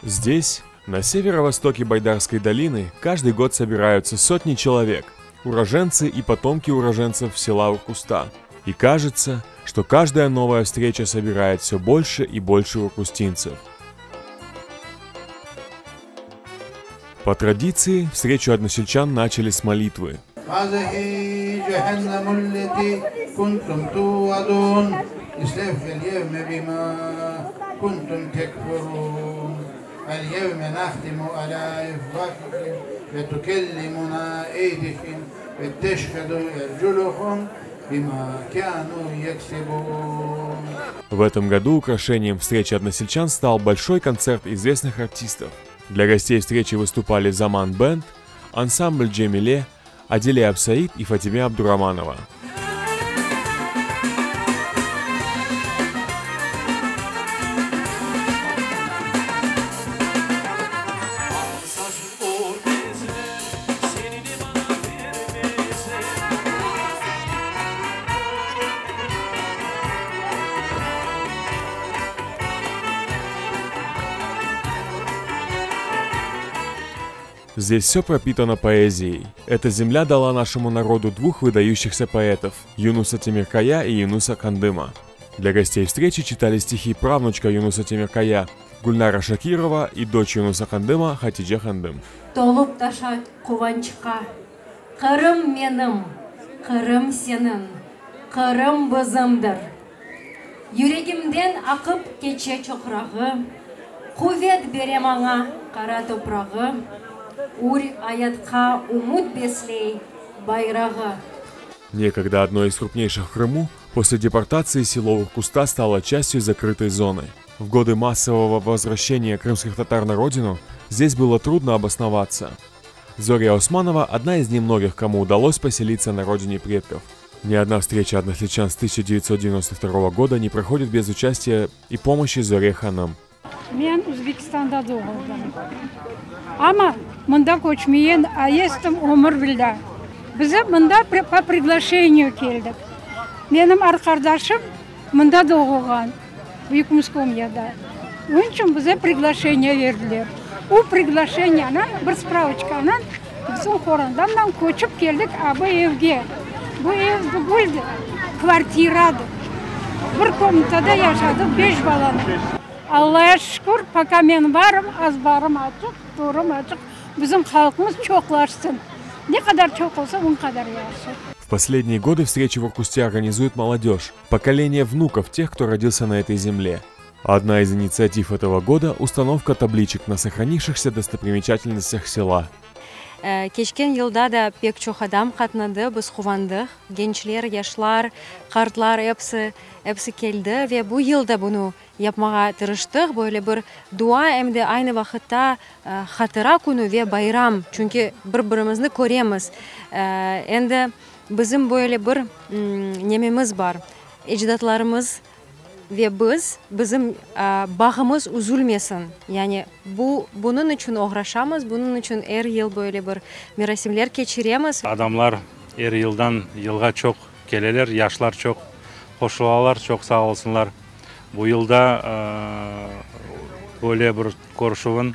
Здесь, на северо-востоке Байдарской долины, каждый год собираются сотни человек, уроженцы и потомки уроженцев села Уркуста. И кажется, что каждая новая встреча собирает все больше и больше уркустинцев. По традиции, встречу односельчан начали с молитвы. В этом году украшением встречи односельчан стал большой концерт известных артистов. Для гостей встречи выступали Заман Бенд, ансамбль Джемиле, Аделя Абсаид и Фатиме Абдураманова. Здесь все пропитано поэзией. Эта земля дала нашему народу двух выдающихся поэтов – Юнуса Темиркая и Юнуса Кандыма. Для гостей встречи читали стихи правнучка Юнуса Темиркая Гульнара Шакирова и дочь Юнуса Кандыма Хатидже Хандым. Tolıp taşa quvançqa. Qırım menim, Qırım seniñ, Qırım bizimdir. Yüregimden aqıp keçe çoqrağı, Quvet bere maña qara toprağı, Ür ayatqa ümüt besley bayrağı. Некогда одной из крупнейших в Крыму, после депортации село Уркуста стало частью закрытой зоны. В годы массового возвращения крымских татар на родину здесь было трудно обосноваться. Зоря Османова – одна из немногих, кому удалось поселиться на родине предков. Ни одна встреча односельчан с 1992 года не проходит без участия и помощи Зоре Ханам. Men Özbekistanda doğuldım. Amma mında köçmeyen ayestım ömür billâ. Biz mında по приглашению keldik. Menim arqadaşım mında doğulğan, Büyük Muskomyada. Onıñ içün bize приглашение berdiler. O приглашение ni bir справочка nen bizim qorantamnen köçip keldik a bu evge. Bu ev degildi, kvartiradır. Bir komnatada yaşadıq beş balanı. Allağa şükür, пока men barım, azbarım açıq, törüm açıq, bizim halqımız çoqlaşsın. Ne qadar çoq olsa, o qadar yahşı. В последние годы встречи в Уркусте организует молодежь, поколение внуков тех, кто родился на этой земле. Одна из инициатив этого года – установка табличек на сохранившихся достопримечательностях села. Keçken yılda da pek çoq adam qatnadı, biz quvandıq. Gençler, yaşlar, qartlar episi, episi keldi ve bu yıl da bunı yapmağa tırıştıq. Böyle bir dua em de aynı vaqıtta hatıra künü ve bayram, çünki bir-birimizni köremiz. Endi bizim böyle bir nememiz bar, ecdatlarımız ve biz, bizim bağımız üzülmesin. Yani bu, bunıñ içün oğraşamız, bunıñ içün er yıl böyle bir merasimler keçiremiz. Adamlar er yıldan yılğa çoq keleler, yaşlar çoq qoşulalar, çoq sağ olsunlar. Bu yılda böyle bir körüşüvin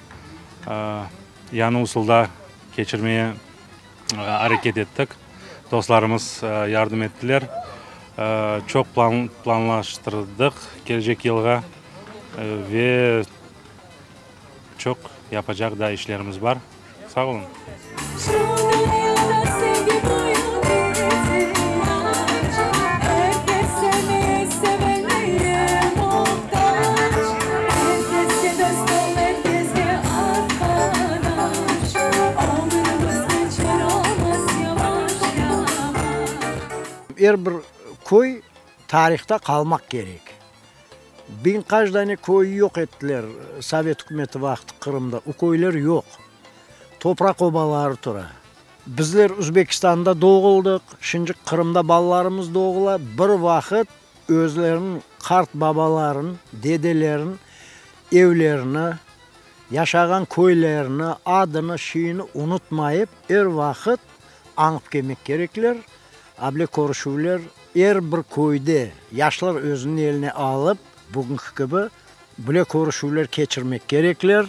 yañı usulda keçirmeye areket ettik. Dostlarımız yardım ettiler. Çoq plan planlaştırdıq kelecek yılğa ve çoq yapacaq da işlerimiz bar. Sağ oluñ. Er bir köy tarihta qalmaq kerek. Biñ qaç dane köyü yoq ettiler sovet ükümeti vaqtı Qırımda, o köyler yoq. Topraq obaları tura. Bizler Özbekistanda doğuldıq, şimdi Qırımda balalarımız doğula, bir vaqıt özleriniñ qart babaların, dedelerin evlerini, yaşağan köylerini, adını, şiini unutmayıp, er vaqıt añıp kelmek kerekler. Able körüşüvler er bir köyde yaşlar özüniñ eline alıp, bugünki kibi, bile körüşüvler keçirmek kerekler.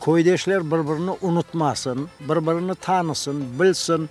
Köydeşler bir-birini unutmasın, bir-birini tanısın, bilsin.